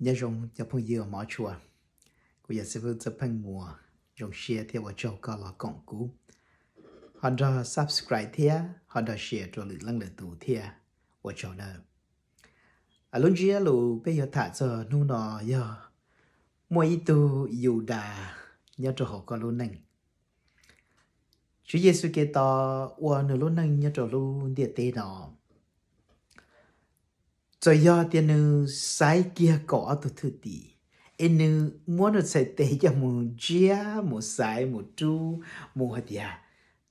Nyob zoo cov phooj ywg hmov tshua, kuv yog xib fwb Txawj Pheej Muas, zoo siab thiab ua tsaug koj los koom kuv, ho nrog subscribe thiab ho nrog share rau lwm leej lwm tus thiab, ua tsaug nawb. Lub ntsiab lus peb yuav tham txog hnub no yog muaj ib tug Yudas nyob rau hauv koj lub neej. Tswv Yexus Khetos ua nws lub neej nyob rau lub ntiaj teb no, txawm yog tias nws xaiv kiag kaum ob tug thwj tim, es nws muab nws txhais tes coj mus ntsiab mus xaiv mus rub mus hais tias,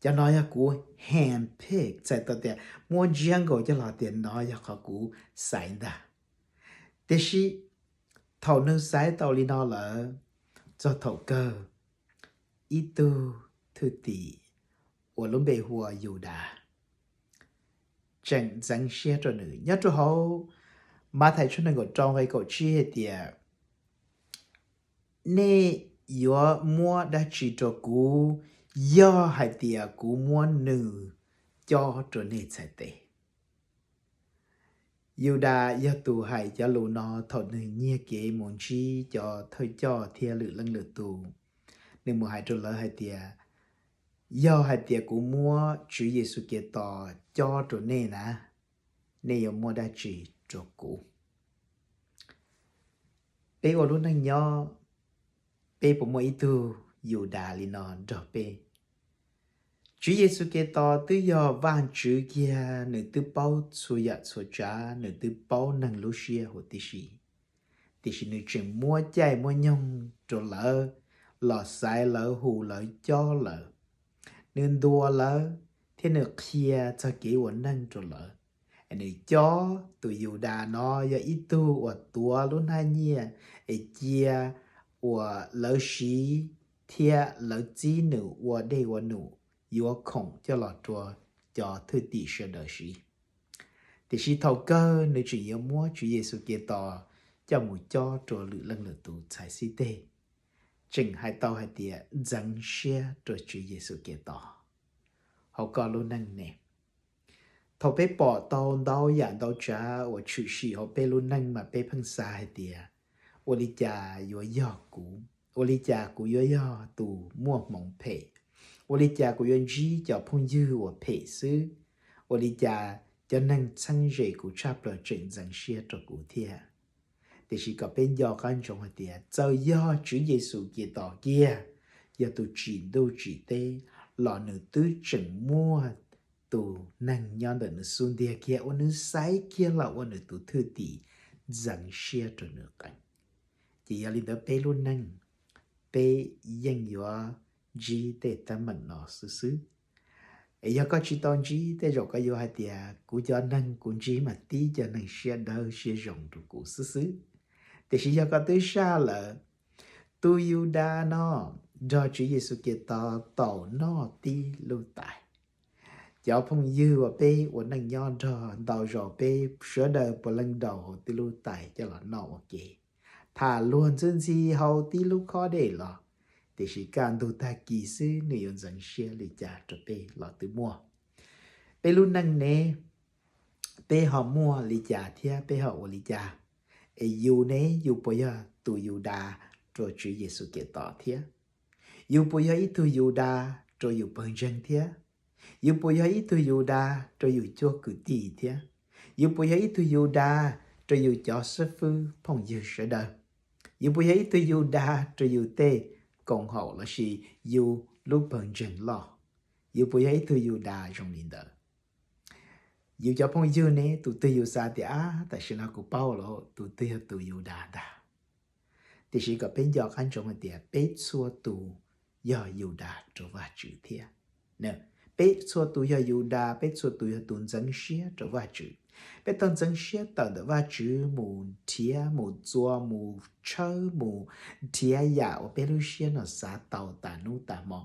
cov no yog kuv handpick, txhais tau tias muab ntsiab nkaus coj los tias no yog qhov kuv xaiv ntag. Tiam sis thaum nws xaiv tau li no lawm, txog thaum kawg ib tug thwj tim uas lub npe hu ua Yudas tseem ntxeev siab rau nws. Nyob rau hauv Mathais tshooj nees nkaum rau nqe kaum tsib hais tias, nej yuav muab dab tsi rau kuv yog hais tias kuv muab nws cob rau nej txhais tes? Yudas yog tus hais cov lus no thaum nws nyiag kev mus ntsib cov thawj coj thiab lwm leej lwm tus. Nws mus hais rau lawv hais tias, yog hais tias kuv muab Tswv Yexus Khetos cob rau nej na, nej yuav muab dab tsi rau kuv? Peb ua lub neej nyob, peb puas muaj ib tug Yudas li no nrog peb? Tswv Yexus Khetos twb yog Vajtswv kiag, nws twb paub txhua yam txhua tsav, nws twb paub neeg lub siab huv tib si. Tiam sis nws tseem muab caij muab nyoog rau lawv los xaiv lawv, hu lawv, cob lawv. Nws ntuas lawv thiab nws qhia txog kev ua neej rau lawv. Nws cob tus Yudas no yog ib tug uas tuav lub hnab nyiaj es cia uas lawv siv thiab lawv txib nws ua dej ua num yuav khoom coj los rau cov thwj tim sawv daws siv. Tiam sis thaum kawg nws tseem yuav muab Tswv Yexus Khetos coj mus cob rau lwm leej lwm tus txhais xib teg, tseem hais tau hais tias ntxeev siab rau Tswv Yexus Khetos. Hauv koj lub neej ne, thaum peb pom tau ntau yam ntau tsav uas tshwm sim hauv peb lub neej mas peb pheej xav hais tias, ua li cas yuav yog kuv? Ua li cas kuv yuav yog tus muaj hmoov phem? Ua li cas kuv yuav ntsib cov phooj ywg uas phem xwb? Ua li cas cov neeg txheeb ze kuv tshaj plaws tseem ntxeev siab rau kuv thiab? Tiam sis kom peb nco qab ntsoov hais tias txawm yog Tswv Yexus Khetos kiag, yog tus tsim ntuj tsim teb, los nws twb tseem muaj tus neeg nyob ntawm nws xub ntiag kiag uas nws xaiv kiag los ua nws tus thwj tim ntxeev siab rau nws qees. Ces yog li ntawd peb lub neej, peb yeej yuav ntsib tej teeb meem no xwb xwb. Es yog koj tsis tau ntsib, tej zaum koj yuav hais tias kuv cov neeg kuv ntsib mas tib cov neeg siab dawb siab zoo rau kuv xwb xwb. Tiam sis yog koj twb saj lawm, tus Yudas no nrog Tswv Yexus Khetos tau noj tib lub tais. Cov phooj ywg uas peb ua neej nyob nrog ntau zaus peb sawv daws puav leej daus hauv tib lub tais coj los noj ua ke, tham luag ntxhi ntxhi hauv tib lub khob dej los, tiam sis kaj ntug tag kis xwb nws yuav ntxeev siab li cas rau peb los twb muaj. Peb lub neej ne, peb ho muaj li cas thiab peb ho ua li cas? Es yus ne, yus puas yog tus Yudas rau Tswv Yexus Khetos thiab? Yus puas yog ib tug Yudas rau yus pawg ntseeg thiab? Yus puas yog ib tug Yudas rau yus cuab kwv tij thiab? Yus puas yog ib tug Yudas rau yus cov xib fwb phooj ywg sawv daws? Yus puas yog ib tug Yudas rau yus tej koom haum lossis yus lub pawg ntseeg loj? Yus puas yog ib tug Yudas zoo li ntawd? Yus cov phooj ywg ne, tus twg yus xav tias, ab, tam sim no kuv paub lawm, tus twg yog tus Yudas ntag? Tiam sis kom peb nco qab ntsoov hais tias peb txhua tus yog Yudas rau Vajtswv thiab. Peb txhua tus yog Yudas, peb txhua tus yog tus ntxeev siab rau Vajtswv. Peb tau ntxeev siab tawm ntawm Vajtswv mus nrhiav, mus txua, mus tshawb, mus nrhiav yam uas peb lub siab no xav tau tas hnub tas hmo.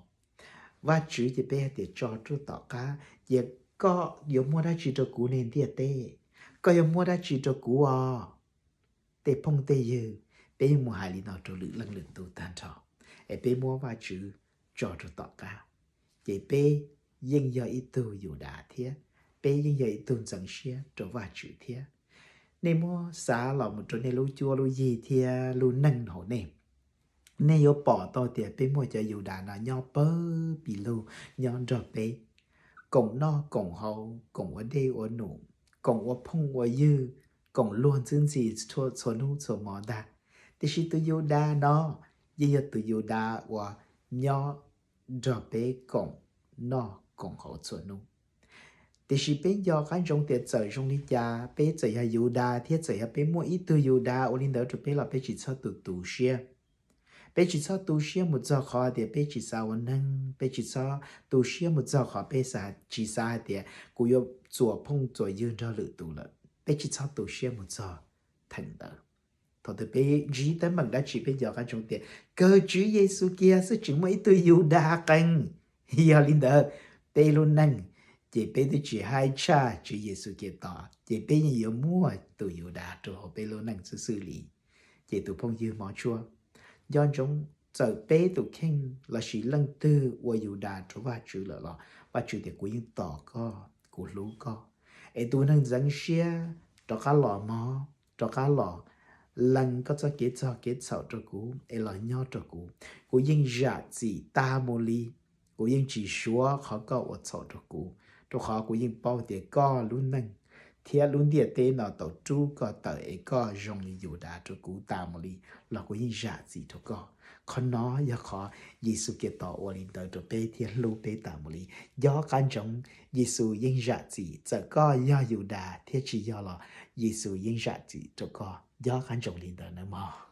Vajtswv ces peb hais tias tso rau tom qab, ces koj yuav muaj dab tsi rau kuv ne ntiaj teb? Koj yuav muaj dab tsi rau kuv os? Tej phooj tej ywg, peb yeej mus hais li no rau lwm leej lwm tus tag nrho, es peb muab Vajtswv tso rau tom qab, ces peb yeej yog ib tug Yudas thiab, peb yeej yog ib tug ntxeev siab rau Vajtswv thiab. Nej muab xav los mus rau nej lub cuab lub yig thiab lub neej hauv nej, nej yuav pom tau tias peb muaj cov Yudas no nyob pawg pis lug nyob nrog peb, koom noj koom haus, koom ua dej ua num, koom ua phooj ua ywg, koom luag ntxwb ntxhi txhua hnub txhua hmo ntag. Tiam sis tus Yudas no yeej yog tus Yudas uas nyob nrog peb koom noj koom haus txhua hnub. Tiam sis peb nco qab ntsoov tias txawm zoo li cas peb txawm yog Yudas thiab txawm yog peb muaj ib tug Yudas ua li ntawd rau peb los peb tsis txhob tu tu siab. Peb tsis txhob tu siab mus txog qhov tias peb tsis xav ua neeg, peb tsis txhob tu siab mus txog qhov peb tsis xav hais tias kuv yuav txuas phooj txuas ywg nrog lwm tus lawm. Peb tsis txhob tu siab mus txog theem ntawd. Thaum twg peb ntsib teeb meem dab tsi peb nco qab ntsoov tias kawg Tswv Yexus kiag xwb tseem muaj ib tug Yudas qees. Yog li ntawd, peb lub neej ces peb twb tsis haib tshaj Tswv Yexus Khetos ces peb yeej yuav muaj tus Yudas rau hauv peb lub neej xwb xwb li. Ces tus phooj ywg hmov tshua, nco ntsoov, txawm peb tus kheej lossis leej twg ua Yudas rau Vajtswv lawm los Vajtswv tias kuv yeej tos koj, kuv hlub koj. Es tus neeg ntxeev siab, rov qab los mog, rov qab los lees koj txoj kev txog kev txhaum rau kuv es los nyob rau kuv. Kuv yeej zam txim tas mus li. Kuv yeej tsis suav qhov koj ua txhaum rau kuv, rau qhov kuv yeej paub tias koj lub neej thiab lub ntiaj teb no tau rub koj tawm es koj zoo li Yudas rau kuv tas mus li, los kuv yeej zam txim rau koj. Qhov no yog qhov Yexus Khetos ua li ntawd rau peb thiab hlub peb tas mus li. Nco qab ntsoov, Yexus yeej zam txim, txawm koj yog Yudas thiab tsis yog los Yexus yeej zam txim rau koj. Nco qab ntsoov li ntawd nawb mog.